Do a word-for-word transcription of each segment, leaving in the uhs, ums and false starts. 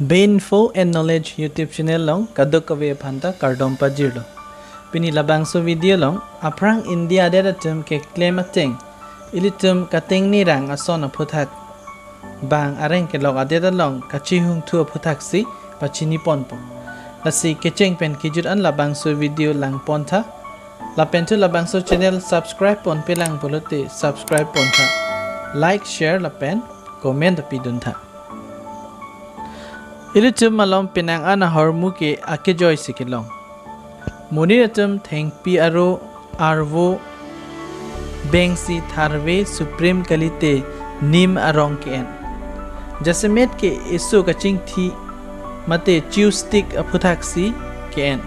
Be Info and Knowledge YouTube channel along kadokave aphan ta kardom pajirlo. Pini labangso video along aphrang India adet atum keklem ateng ilitum kating nirang ason aphuthak, bang areng kelok adet along kachihungthu aphuthak si pachini ponpo. Lasi kecheng pen kejut an labangso video lang pontha. Lapen thu labangso channel subscribe ponpelang pulote subscribe pontha. Like, share lapen comment ta pidun tha. Ilitum malom penang an ahormu ke akejoi si kelong. Monit atum thengpi aro arvo beng si tharve suprim kalite nim arong ke-en. Jasemet ke eso kachingthi mate chew stick aphuthak si ke-en.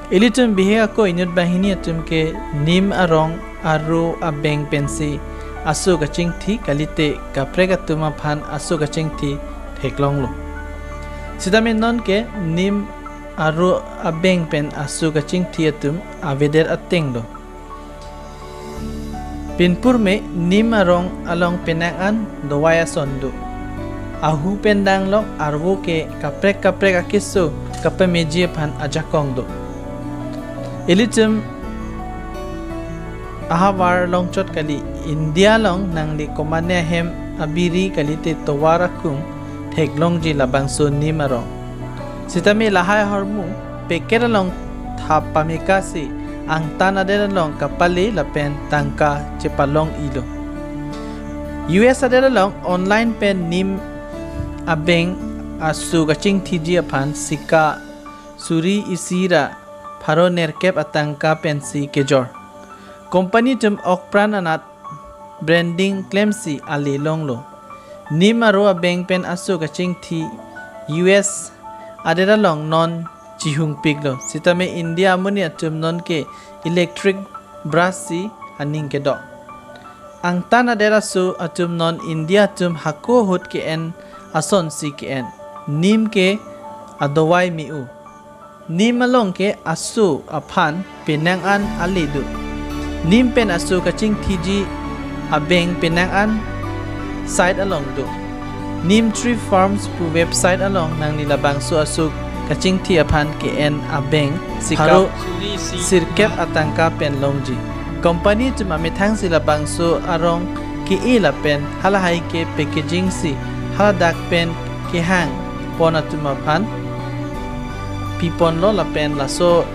Ilitum bihek ako inut banghini atum ke nim arong aro abeng pensi aso kachingthi kalite kaprek atum aphan aso kachingthi theklonglo. Sitame non ke nim aro abeng pen aso kachingthi atum avedet atenglo. Pinpur me nim arong along penang an dawai ason do. Ahu pen danglok arvo ke kaprek kaprek akeso kapameji aphan ajakong do. Ilitum ahavar longchot kali, India along nangli komane ahem abiri kalite tovar akung theklongji labangso nim arong. Sitame lahai ahormu packet along thap pameka si angtan adet along kapale lapen tangka chepalong-ilo. U S adet along online pen nim abeng aso kachingthiji aphan sika suri isi ra pharo nerkep atangka pensi kejor. Company atum okpran anat branding klemsi ale longlo. Nim aro abeng pen aso kachingthi U S adet along non chihungpiklo. Sitame India amonit atum non ke electric brush si aning kedok. Angtan adet aso atum non India atum hako ahut ke-en ason si ke-en. Nim ke adawai me-u. Nim along ke aso aphan penang an ale do. Nim pen aso kachingthiji abeng penang an site along do. Neem Tree Farms pu website along nangli labangso aso kachingthi aphan ke-en abeng sika pharo sirkep atangka pen longji. Company atum amethang si labangso arong ke-e lapen halahai ke packaging si haladak pen kehang pon atum aphan piponlo lapen laso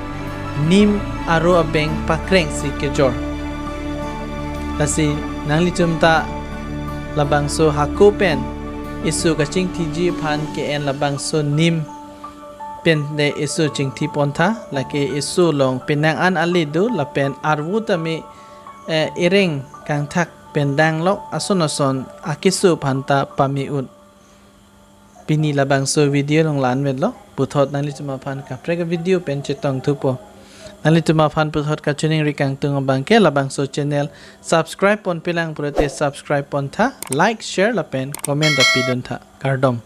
nim aro abeng pakreng si kejor. Lasi nanglitum ta labangso hako pen eso kachingthiji aphan ke-en labangso nim pen de eso chingthi pontha, lake eso along penang an ale do lapen arvo tame, eh, ereng kangthak pen danglok ason ason akeso aphan ta pame-un. Pini labangso video along la-an vetlo, puthot nanglitum aphan kaprek video pen chetong thupo. Nanglitum aphan puthot kachiningri kangtung abang ke labangso channel subscribe ponpelang pulote subscribe pontha, like, share lapen comment ta pidun tha. Kardom.